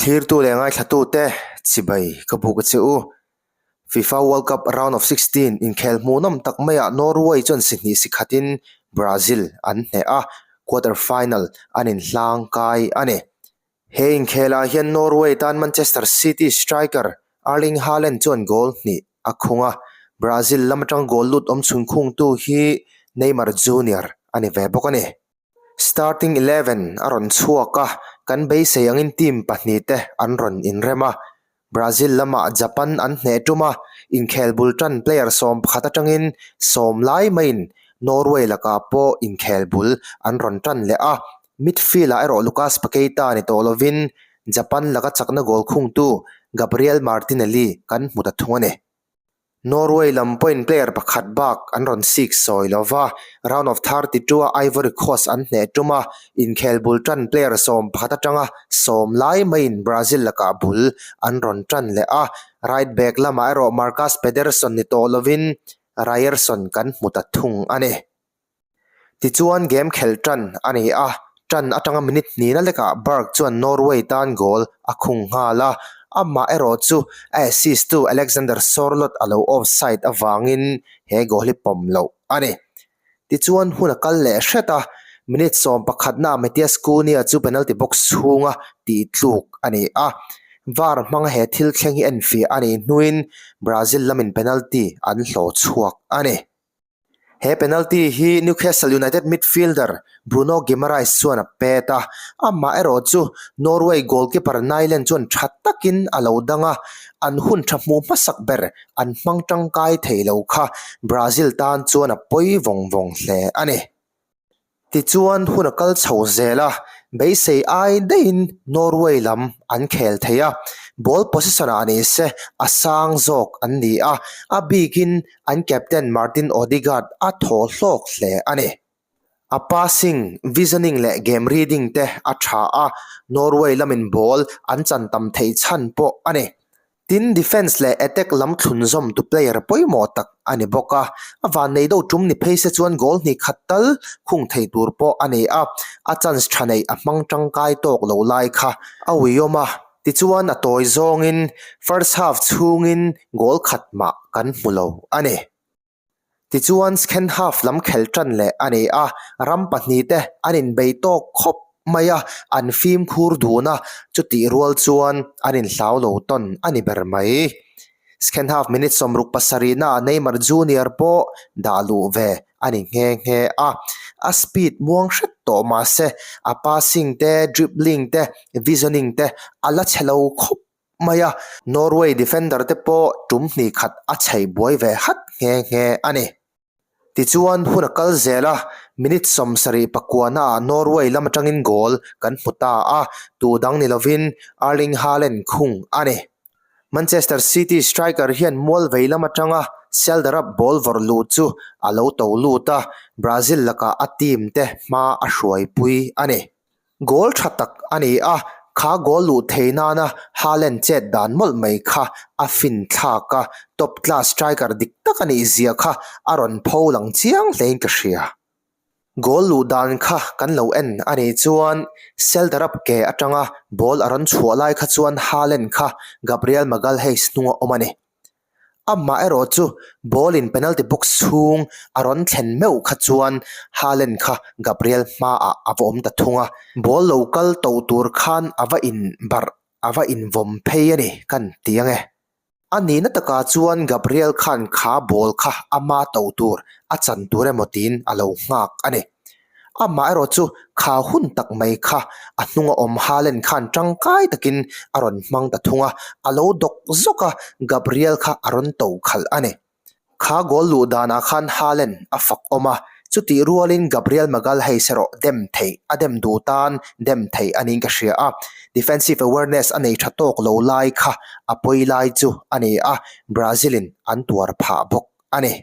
Thlirtu leh ngaithlatute chibai ka buk a che u. FIFA World Cup Round of 16 inkhel hmuhnawm tak maiah Norway chuan si hnih si khatin Brazil an hneh a, quarter final an inhlang kai a ni. He inkhelah hian Norway tan Manchester City striker Erling Haaland chuan goal hnih a khung a, Brazil lam atanga goal lut awm chhun khungtu hi Neymar Junior a ni ve bawk a ni. Starting eleven a rawn chhuak a, kan beisei angin team pahnihte an rawn inrem a. Brazil lamah Japan an hneh tum a, inkhel bul tan player 11 atangin sawm lai maiin Norway lakah pawh inkhel bul an rawn tan leh a. Midfield-ah erawh Lucas Paqueta ni tawh lovin Japan laka chakna goal khungtu Gabriel Martinelli kan hmu ta thung a ni. Norway lam pawhin player pakhat bak an rawn sik sawi lo va, round of 32 a Ivory Coast an hneh tum a, inkhel bul tan player 11 atanga sawm lai maiin Brazil lakah bul an rawn tan leh a, right back lamah erawh Marcus Pedersen ni tawh lovin Ryerson kan hmu ta thung a ni. Tichuan game khelh tan a ni a, tan atanga minute hnihna lekah Berg chuan Norway tan goal a khung nghal a, amah erawh chu a assist tu Alexander Sorloth a lo offside avangin he goal hi pawm loh a ni. Tichuan hun a kal leh hret a, minute 11 naah Matheus Cunha chu penalty box chhunga tihtluk a ni a, VAR hmanga he thil thleng hi enfiah a nih hnuin Brazil lamin penalty an hlawh chhuak a ni. He penalty hi Newcastle United midfielder Bruno Guimaraes chuan a pet a, amah erawh chu Norway goalkeeper Nyland chuan tha takin a lo dang a, an hun tha hmuh hmasak ber an hmang tangkai thei lo kha Brazil tan chuan a pawi vawng vawng hle a ni. Tichuan hun a kal chho zel a, beisei ai daihin Norway lam an khel thei a, ball position ah ni se a sang zawk an ni a, a bikin an captain Martin Odegaard a thaw hlawk hle a ni. A passing, visioning leh game reading te a tha a, Norway lamin ball an chan tam theih chhan pawh a ni. Tin, defence leh attack lam thlunzawm tu player pawimawh tak a ni bawk a, a vannei deuh tum ni phei se chuan goal hnih khat tal khung thei tur pawh a ni a, a chance tha neih a hmang tangkai tawk lo lai kha a uiawm a, tichuan a tawi zawngin first half chhungin goal khat mah kan hmu lo a ni. Tichuan second half lam khel tan leh a ni a, ram pahnihte an inbei tawk khawp mai a, an fimkhur dun a, chutih rual chuan an inhlau lo tawn a ni ber mai. Second half minute 67 naah Neymar Junior pawh dah luh ve a ni nghe nghe a, a speed muang hret tawh mahse a passing te, dribbling te, visioning te a la chhe lo khawp mai a, Norway defender te pawh tum hnih khat a chhei buai ve hat nghe nghe a ni. Tichuan hun a kal zel a, minute 79 ah Norway lam atangin goal kan hmu ta a, tu dang ni lovin Erling Haaland khung a ni. Manchester City striker hian mual vei lam atanga Schjelderup ball vawrh luh chu a lo to lut a, Brazil lakah a team te hma a hruaipui a ni. Goal tha tak a ni a, kha goal luh thei nana Haaland chet dan mawlh mai kha a fin thlak a, top class striker dik tak a nih zia kha a rawn pho lang chiang hlein ka hria. Goal luh dan kha kan lo en a nih chuan Schjelderup ke atanga ball a rawn chhuah lai kha chuan Haaland kha Gabriel Magalhaes hnunga awm a ni. Amah erawh chu ball in penalty box chhung a rawn thlen meuh kha chuan Haaland kha Gabriel hmaah a va awm ta thung a, ball lo kal to tur khan a va in barh a va invawm phei a ni kan ti ang e. A nihna takah chuan Gabriel khan kha ball kha ama to tur a chan tur emaw tiin a lo nghak a ni. Amah erawh chu kha hun tak mai kha a hnunga awm Haaland khan tangkai takin a rawn hmang ta thung a, a lo dawk zawk a, Gabriel kha a rawn to khalh a ni. Kha goal luh danah khan Haaland a fak awm a, chutih rualin Gabriel Magalhaes erawh dem theih a dem duh tan dem theih a niin ka hria a, defensive awareness a nei tha tawk lo lai kha a pawi lai chu a ni a, Brazil-in an tuar phah bawk a ni.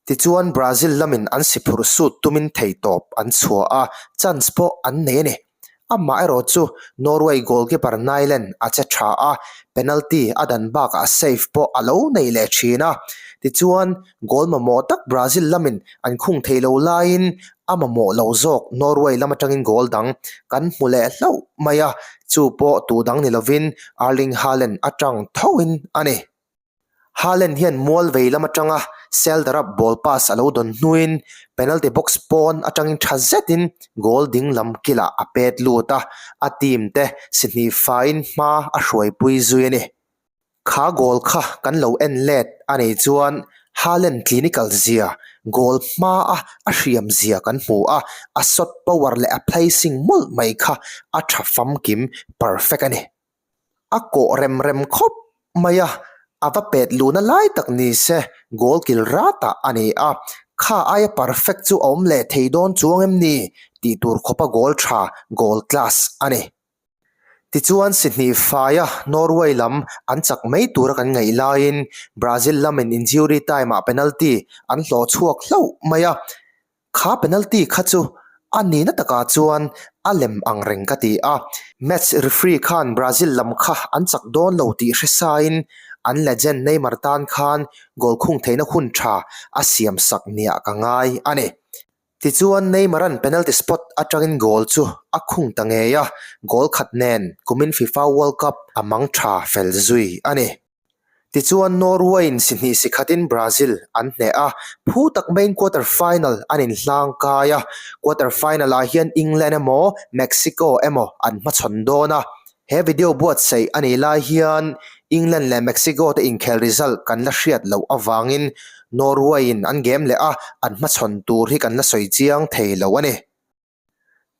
Tichuan Brazil lamin an si phurh sut tumin theihtawp an chhuah a, chance pawh an nei a ni. Amah erawh chu Norway goalkeeper Nyland a che tha a, penalty a dan bakah save pawh a lo nei leh thin a. Tichuan goal mamawh tak Brazil lamin an khung thei lo laiin a mamawh lo zawk Norway lam atangin goal dang kan hmu leh hlauh mai a, chu pawh tu dang ni lovin Erling Haaland atang thoin a ni. Haaland hian mual vei lam atanga Selderup ball pass a lo dawn hnuin penalty box pawn atangin tha zetin goal ding lam kilah a pet lut a, a team te si hnih faiin hma a hruaipui zui a ni. Kha goal kha kan lo en let a nih chuan Haaland clinical zia, goal hmaa a hriam zia kan hmu a, a shot power leh a placing mawlh mai kha a tha famkim perfect a ni. A kawh rem rem khawp mai a, a va pet luhna lai tak ni se goal kil ratah a ni a, kha aia perfect chu a awm leh thei dawn chuang em ni tih tur khawpa goal tha, goal class a ni. Tichuan Sihnih faia Norway lam an chak mai tura kan ngaih laiin Brazil lamin injury time-ah penalty an hlawh chhuak hlauh mai a, kha penalty kha chu a nihna takah chuan a lem ang reng ka ti a, match referee khan Brazil lam kha an chak dawn lo tih hre sain an legend Neymar tan khan goal khung theihna hun tha a siam sak niah ka ngai a ni. Tichuan Neymar-a'n penalty spot atangin goal chu a khung ta ngei a, goal khat nen kumin FIFA World Cup a mang tha fel zui a ni. Tichuan Norway-in si hnih si khatin Brazil an hneh a, phu tak maiin quarter final an inhlang kai a, quarter final-ah hian England emaw Mexico emaw an hmachhawn dawn a, He video buatsaih a nih lai hian England leh Mexico te inkhel result kan la hriat loh avangin Norway in an game leh a, an hmachhawn tur hi kan la sawi chiang thei lo a ni.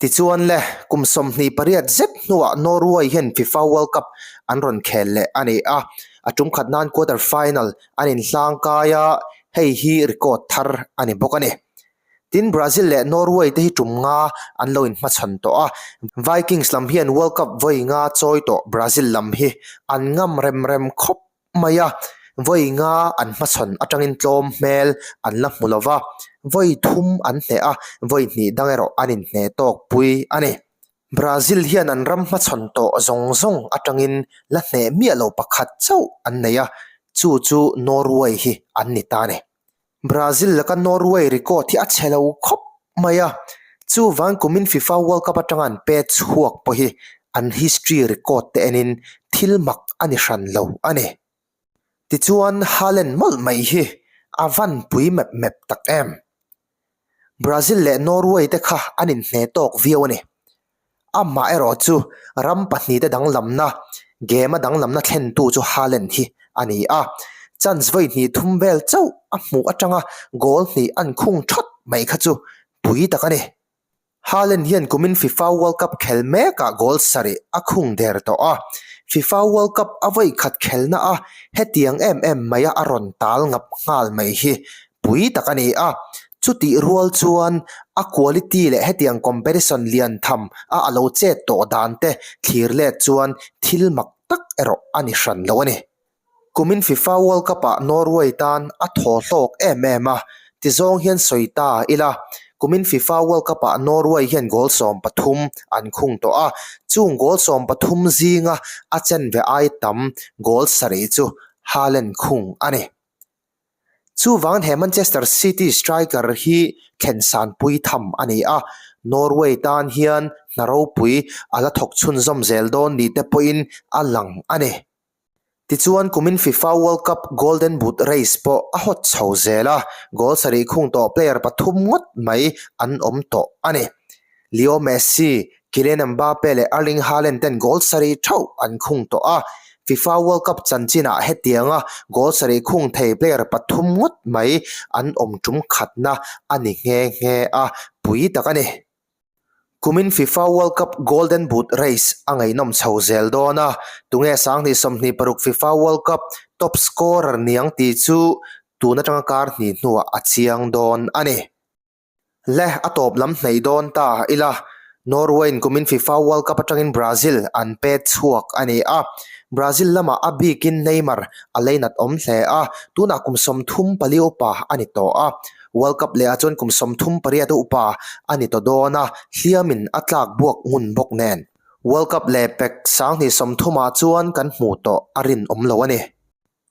Tichuan le, kum 28 zet hnuah Norway hian FIFA World Cup an rawn khel leh a ni a, a tum khat nan quarter final an inhlang kai a, hei hi record thar a ni bawk a ni. Tin, Brazil leh Norway te hi tum nga an lo inhmachhawn tawh a, Vikings lam hian World Cup vawi nga chawi tawh Brazil lam hi an ngam rem rem khawp mai a, vawi nga an hmachhawn atangin tlawm hmel an la hmu lova, vawi thum an hneh a, vawi hnih dang erawh an inhneh tawk pui a ni. Brazil hian an ram hmachhawn tawh zawng zawng atangin la hneh miah lo pakhat chauh an nei a, chu chu Norway hi an ni ta a ni. Brazil laka Norway record hi a chhe lo khawp mai a, chuvang kumin FIFA World Cup atanga an pet chhuak pawh hi an history record te enin thil mak a ni hran lo a ni. Tichuan Haaland mawlh mai hi a van pui mep mep tak em. Brazil leh Norway te kha an inhne tawk viau a ni. Amah erawh chu ram pahnihte danglamna, game a danglamna thlentu chu Haaland hi a ni a, chance vawi hnih thum vel chauh a hmuh atanga goal hnih an khung thawt mai kha chu pui tak a ni. Haaland hian kumin FIFA World Cup khel mekah goal sarih a khung der tawh a, FIFA World Cup a vawi khat khelna a hetiang em em maia a rawn tal ngap nghal mai hi pui tak a ni a, chutih rual chuan a quality leh hetiang competition lian tham a a lo chet tawh dan te thlir let chuan thil mak tak erawh a ni hran lo a ni. Kumin FIFA World Cup ah Norway tan a thaw hlawk em em a, tizawng hian sawi ta ila, kumin FIFA World Cup ah Norway hian goal 13 an khung tawh a, chung goal 13 zinga a chenve ai tam goal sarih chu Haaland khung a ni. Chuvang he Manchester City striker hi thlen sanpui tham a ni a, Norway tan hian hna ropui a la thawk chhunzawm zel dawn ni te pawhin a lang a ni. Tichuan kumin FIFA World Cup Golden Boot race pawh a hawt chho zel a, goal sarih khung tawh player pathum ngawt mai an awm tawh a ni. Leo Messi, Kylian Mbappe leh Erling Haaland ten goal sarih theuh an khung tawh a, FIFA World Cup chanchinah hetianga goal sarih khung thei player pathum ngawt mai an awm tum khatna a ni nghe nghe a, pui tak a ni. Kumin FIFA World Cup Golden Boot race a ngaihnawm chho zel dawn a, tunge 2026 FIFA World Cup top scorer niang tih chu tun atanga kar hnih hnuah a chiang dawn a ni. Le, a tawp lam hnaih dawn ta ila, Norway-in kumin FIFA World Cup atangin Brazil an pet chhuak a ni a, Brazil lamah a bikin Neymar a leinat awm hle a, tunah kum 34 upa a ni tawh a, World Cup lehah chuan kum 38 upa a ni tawh dawn a, hliamin a tlak buak ngun bawk nen. World Cup leh pek 2030ah chuan kan hmuh tawh a rinawm lo a ni.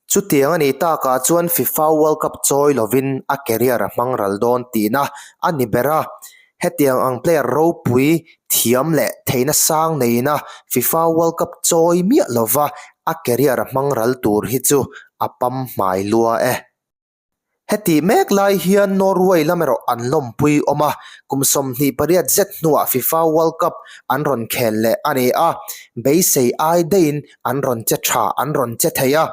Chutiang a nih takah chuan FIFA World Cup chawi lovin a career a hmang ral dawn tihna a ni ber a. Hetiang ang player ropui thiam leh theihna sang neina FIFA World Cup chawi miah lova a career a hmang ral tur hi chu a pam hmai lua e. Hetih mek lai hian Norway lam erawh an lawmpui awm a, kum 28 zet hnuah FIFA World Cup an rawn khel leh a ni a, beisei ai daihin an rawn che tha an rawn che thei a.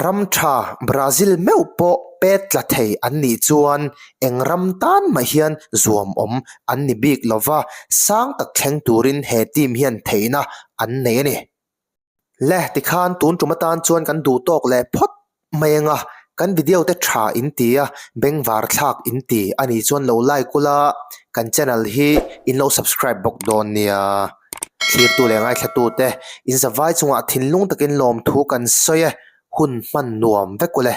Ram tha Brazil meuh pawh pet tla thei an nih chuan eng ram tan mah hian zuam awm an ni bik lova, sang tak thleng turin he team hian theihna an nei a ni. Le, tikhan tun tum atan chuan kan duh tawk leh phawt mai anga, kan video te tha in ti a, bengvar thlak in ti a nih chuan lo like ula, kan channel hi in lo subscribe bawk dawn nia. Thlirtu leh ngaithlatute, in zavai chungah thinlung takin lawmthu kan sawi e, hun hman nuam vek ule.